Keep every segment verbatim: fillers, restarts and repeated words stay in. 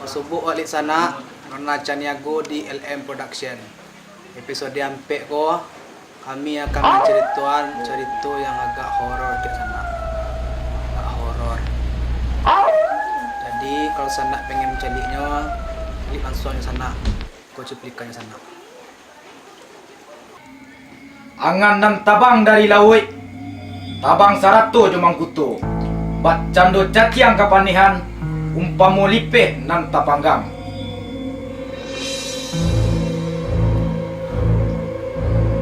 Basubuik baliak sanak, Ronald Caniago di L M Production. Episode ampek ko, kami akan mancaritoan carito yang agak horor dek sanak. Agak horor. Jadi, kalau sanak pengen mancaliaknyo, klik langsuang di sanak. Ko cuplikan di sanak. Angan nan tabang dari lauik, tabang sarato jo mangkuto, bakcando catiang kapanihan, umpamo lipeh nan tapanggang.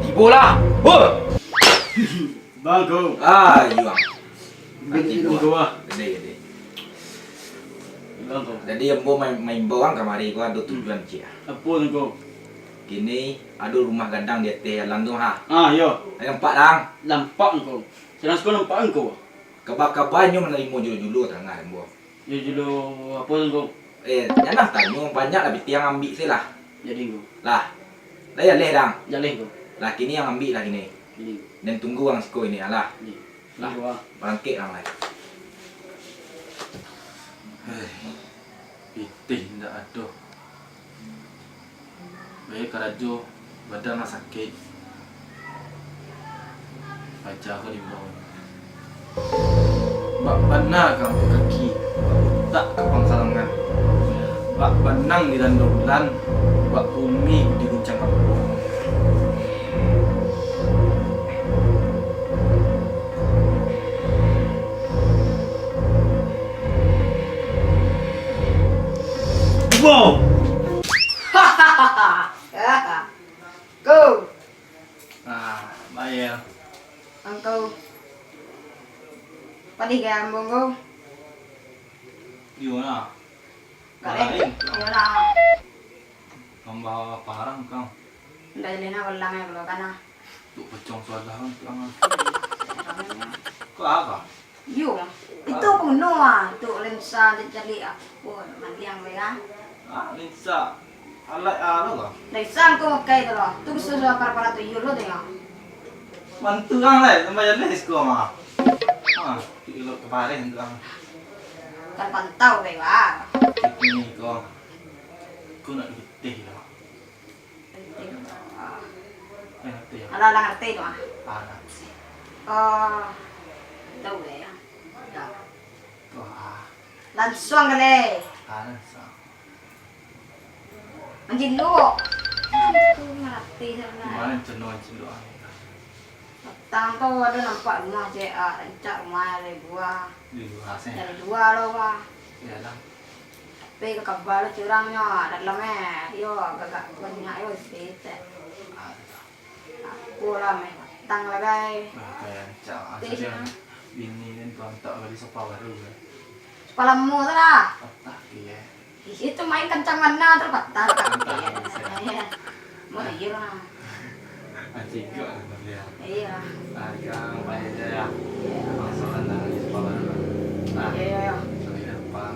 Tibolah, hoi! Bang, ko. Ah, iyo, Bang. Bang, Ati ko, Bang. Ko, ah. Gede, gede. Bang, ko. Jadi, ambo mai-, maimbau ang kamari ko ado tujuan ciek. Apo tu, ko? Kini ado rumah gadang di ateh jalan tu, ha. Ah, iyo. Lai nampak, Dang? Nampak, ko. Sadang siko nampak, ko. Kaba-kaba nyo manarimo julo-julo tangah, ambo. Julo-julo apo tu, ko? Eh, janlah tanyo, banyak lah pitih ang ambiak se lah. Jadi, ko. Lah. Lah, jaleh, Dang. Jaleh, ko. Lah, kini ang ambiak lah kini. Jadi, ko. Den tunggu ang siko kini, alah. Jadi. Lah, barangkek lah, Mai. Hei, pitih indak ado. Bayia karajo, badan lah sakik. Paja ko dimbau. Bak bana ka ambo kaki, bak utak ka pangkalangan. Bak banang dilando bulan, bak bumi diguncang apo. Wow! Ko! Ah, bayia. Angkau. Padih gaya ambo ko. Iyo lah. Kak, eh, lain. Iyo lah. Tambah parah kau. Ndak jaleh nak ulang ya kalau kana. Tu pocong sualah kan pulang. Kau apa? Yo, itu punyo ah, tu lensa caliak ah. Oh, maliang bae ah. Ah, lensa. Alat ah, lo lah. Lensa ko pakai tu lo. Tu khusus para-para tuyul lo tengok. Mantu ang lah, tambah jaleh siko mah. Ha, tuyul lo kabareh tu ang. Kan pantau bae, wah. Ini ko. Ko nak pitih lah. Ngerti. Ah. Eh, ngerti ya? Alah, alah ngerti tu ah. Ah, nah. Oh, tahu lah ya. Dah. Wah. Langsuang kali. Ah, langsuang. Anjing lu. Aku ngerti sana. Gimana ceno anjing lu ah? Patang tu ado nampak rumah C A, rancak rumah dari dua. Dari dua sih. Dari dua lo, wah. Iyalah. Tapi ka kaba lo curangnyo, dalam eh, yo, agak banyak yo, sedikit. Apo lah, meh, patang lah, gai. Bah, kaya rancak. Asa Teh, dia nah. Bini kan tuan tak bali sofa baru kan. Sofa lamo tu lah. Patah, iya. Ih, itu main kencang bana tu patah. Patah, iya. Iya. Mau tidur lah. Anjing kau lah, tapi ya. Iya. Ah, kang, bayar aja ya. Iya. Masuk kan, dah, di sekolah dulu. Nah, iya, iya. Sampai depan.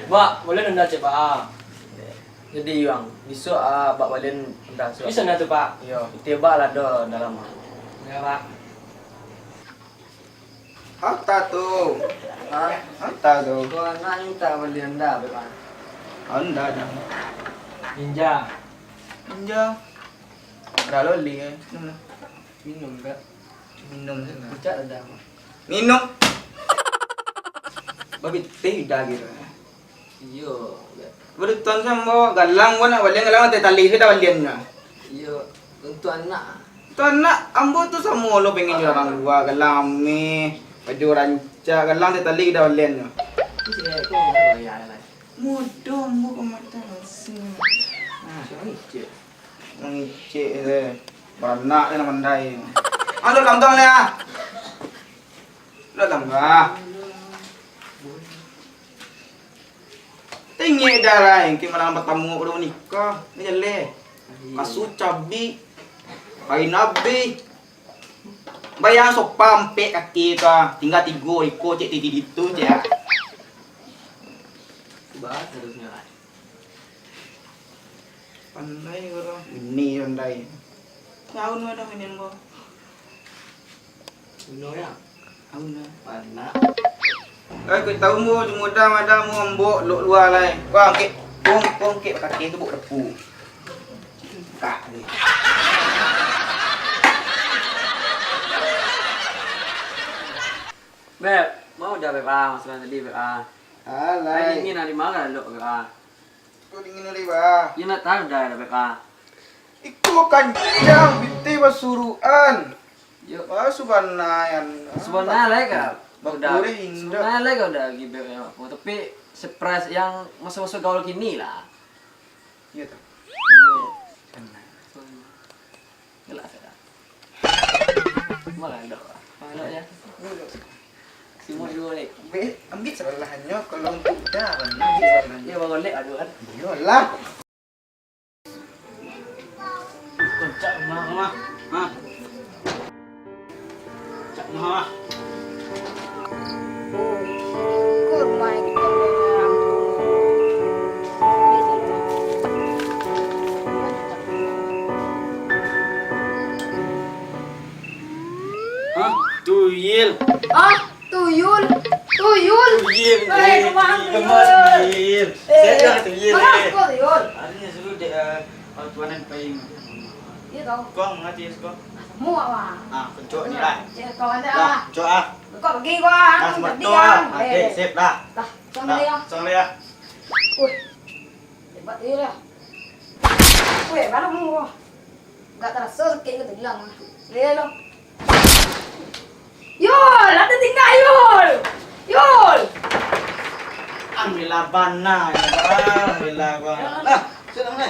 Pak, boleh nunda cek, Pak? Jadi, Yuang, bisuak, ah, Pak Walin nunda surat. Bisa nunda tu, Pak? Iyo, itih Pak lah do dalam. Iya, Pak. Ata tu. Ha? Ata tu. Ko anak minta bali Honda, Bang. Honda dah. Ninja. Ninja. Dah lo li, eh. Minum lah. Minum dah. Minum je lah. Puncak dah. Minum. Babi teh dah gitu. Iyo. Baru tuan samo galang, gua nak balian galang, teh tali sudah baliannyo. Iyo, untuk anak. Untuk anak, ambo tu samo lo pengen jual orang dua, galang ame, baju rancak, galang teh tali sudah baliannyo. Itu sih, itu mau bayar lah. Mudo ambo ke mata langsung. Nah, siapa ni, Cik? Mangicik se. Baranak se nan mandai. Anu, langgang ni ah. Lah langgang. Tengok dah lah, engke malam pertama baru nikah. Ni jaleh. Kasu cabik. Kain abih. Bayang sofa ampek kaki tu ah. Tinggal tigo iko, cek titi ditu, cek ah. Bah, harusnya lah. Pandai urang. Ini pandai. Tahun mana ini, Bo? Bunuh ya? Tahun ya? Panak. Ai, kau tahu mo, jumudam ada mo ambok lok lua lai. Wah, angkek, pong, pong, angkek bakake tu buk depu. Kah ni. Beb, mau dah, Beb, ah, masukan tadi, Beb, ah. Alai. Ai, dingin lah, di mana lok, Beb, ah? Kau dingin lari, bah. Yo, nak tahu dah, Beb, ah. Iko kancang, pitih basuruan. Yo. Wah, subanayan. Subanayan lai ka? Udah. Bakureh indak. Subanayan lai ka udah gibek yo. Oh, tapi surprise yang masa-masa gaul kini lah. Iyo tu. Iyo. Tenang. Galak sudah. Malah dok. Malah ya. Simon dulu ni. Be, ambil salahnya kalau untuk dah, ambil salahnya. Ya, bangun lek, aduh kan. Iyolah. Cak rumah, rumah. Ha. Cak rumah, rumah. Oh, ke rumah yang kita punya. Hah? Tuyul. Ah, tuyul. Tuyul. Tuyul. Eh, eh, kemana tuyul? Tuyul. Eh, sehat tuyul, mana eh? Kau tuyul? Hari ni suruh dek, eh, tuanan paling. Iya, tahu. Kau mengerti, kau? Semua, Bang. Ah, kencok ni lah. Ya, kau ada lah, ah. Kencok ah. Kau pergi, Bang. Ah, tadi, sebetul, Bang. Ah. Eh, sip lah. Dah, kau boleh, ya. Kau boleh, ya. Wih. Hebat dia lah. Wih, baru mau. Gak terasa sakit ke tu hilang. Lelo. Yul, ada tinggal, Yul. Yul. Ambillah bana, ambillah bana. Lah, sudah mana?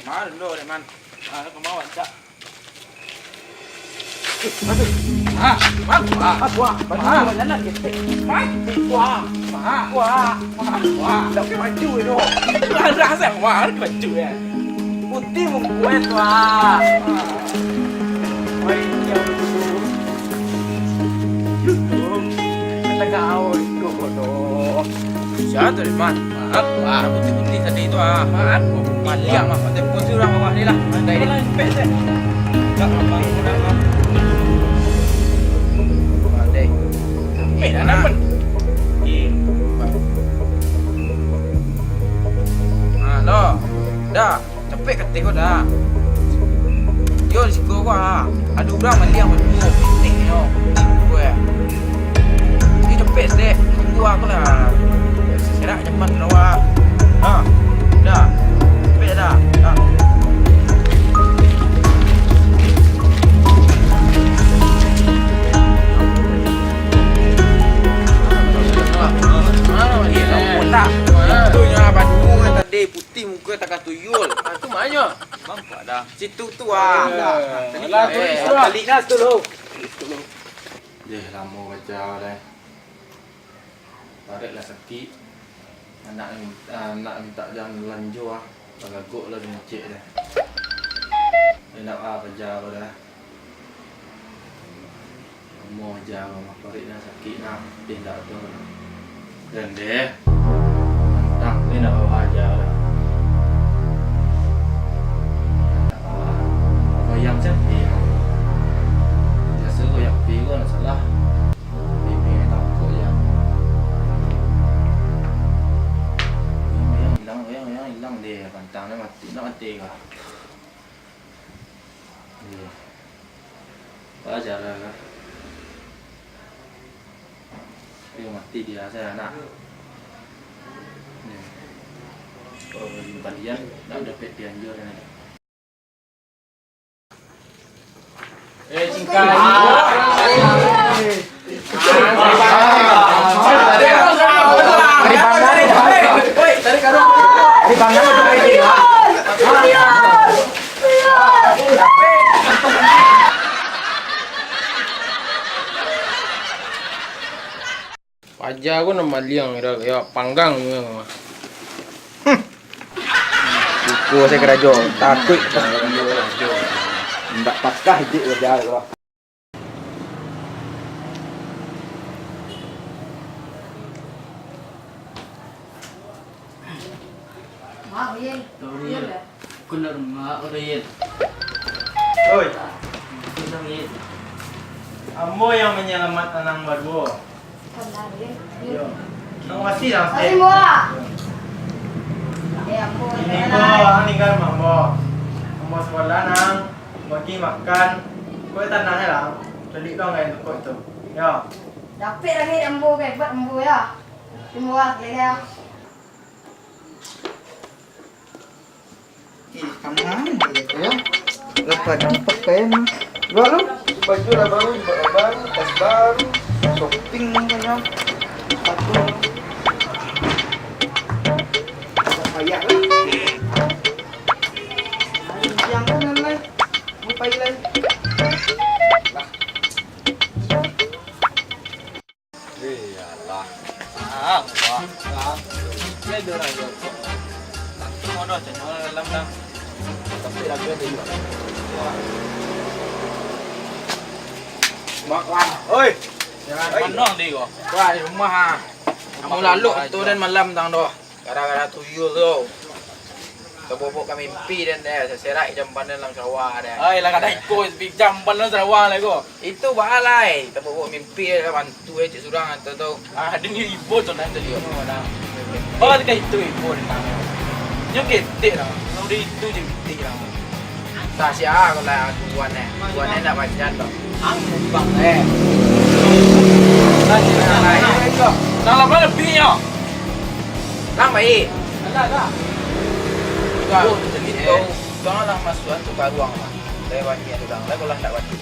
Kama dulu, Mak? Ah, kama, Cak. Aduh. Ah, ah, ah, ah, ah, ah, jalan gitu. Mak, wah, wah, wah, wah, wah. Dah pakai baju tu. Lah, dah, dah, wah, ada baju ya. Putih muka tu, ah. Wah, yang tu. Tengah awal tu, bodoh. Siapa tu, Mak? Maaf, wah, putih-putih tadi tu, ah. Maaf, maliang, Mak. Mati pun si urang awak ni lah. Andai dia. Pek, Cek. Tak apa, kurang, Mak. Andai. Pek, nak. Halo. Dah. Capek kateh ko dah. Yo, di siko ko, ah. Ado urang maliang baduo. Pitih nyo. Ko, eh. Ni capek saketek. Tunggu aku lah. Serak nyaman lawa. Ha. Dah. Capek dah. Dah. Itu nyo baduo tadi. Pitih muko takah tuyul. Ah, tu ma nyo? Nampak dah. Situ tu, ah. Eh, alah, tulis lah. Balik lah situ lu. Deh, lamo baca dah. Parek lah sakik. Anak, ah, anak mintak jan lanjo ah. Bagagok lah dingecek dah. Enak ah, baca dah. Amuah aja, amuah paruik nan sakik nah, pitih ndak ado. Jan deh. Mantang, ni ndak bawa aja lah. Ndak bawa. Bayang siapo? Biaso ko yang pi ko ndak salah. Ini takut ya. Ini yang hilang, yang, yang hilang deh, pantang ndak mati, ndak mati kah? Iyo. Apo caro kah? Iyo, mati dia, sayo anak. Iyo. Kalau balian, ndak dapek dianjur, kan. Eh, cingkai. Di mana? Di mana? Ya, aku nak maliang, ya, ya, panggang memang. Suko saya karajo, takuik. Ndak pakah ijik karajo tu. Maaf, Yin. Sorry, Yin. Yin, ya? Aku nak rumah, aku, Yin. Oi. Aku nak, Yin. Ambo yang manyalamat anang baduo. Sabar, Yin. Yin. Yo. Terima kasih lah, Makasih, Ustaz. Murah. Eh, ambo, Ini jalan. Ko, ang tinggal rumah ambo. Ambo sekolah nang, bagi makan. Kau tanah lah. Calik dong kain toko itu. Yo. Dapik lagi ambo, hebat ambo, ya. Terima kasih, ya. Ih, kama dia tu, ya? Lepas nampak kain. Dua lu? Baju lah baru, jubah lah baru, tas baru, shopping kan, ya. Sepatu. Tak payah lah. Hari siang kan, lai. Mau pai, lai. Lah. Iyalah. Ah, wah. Wah. Ini ada orang jawab. Tapi mau dah, cuma dalam dah. Tapi lagi ada juga. Wah. Mak Wan. Oi. Jangan Oi. Penuh di gua. Wah, di rumah, ah. Kamu lalu tu dan malam tang doh. Gara-gara tuyul tu. Tabobok ka mimpi den, eh, saserak jamban dalam sawah den. Ai, lah kada iko, jamban dalam sawah lah iko. Itu baalai, tabobok mimpi ka bantu eh, cik surang atau tu. Ah, den ibo tu nan tadi. Oh, dah. Oh, ka itu ibo den. Nyo ketek dah. Nang udah itu je ketek dah. Tah sia kalau tuan eh. Tuan eh nak pacan tu. Ang bang eh. Nang lama lebih nyo. Nang baik. Alah, alah. Tuan, Oh, tu, eh. Tuan lah masuk tu karuang lah. Saya banyak tu dah. Lah kalau tak banyak.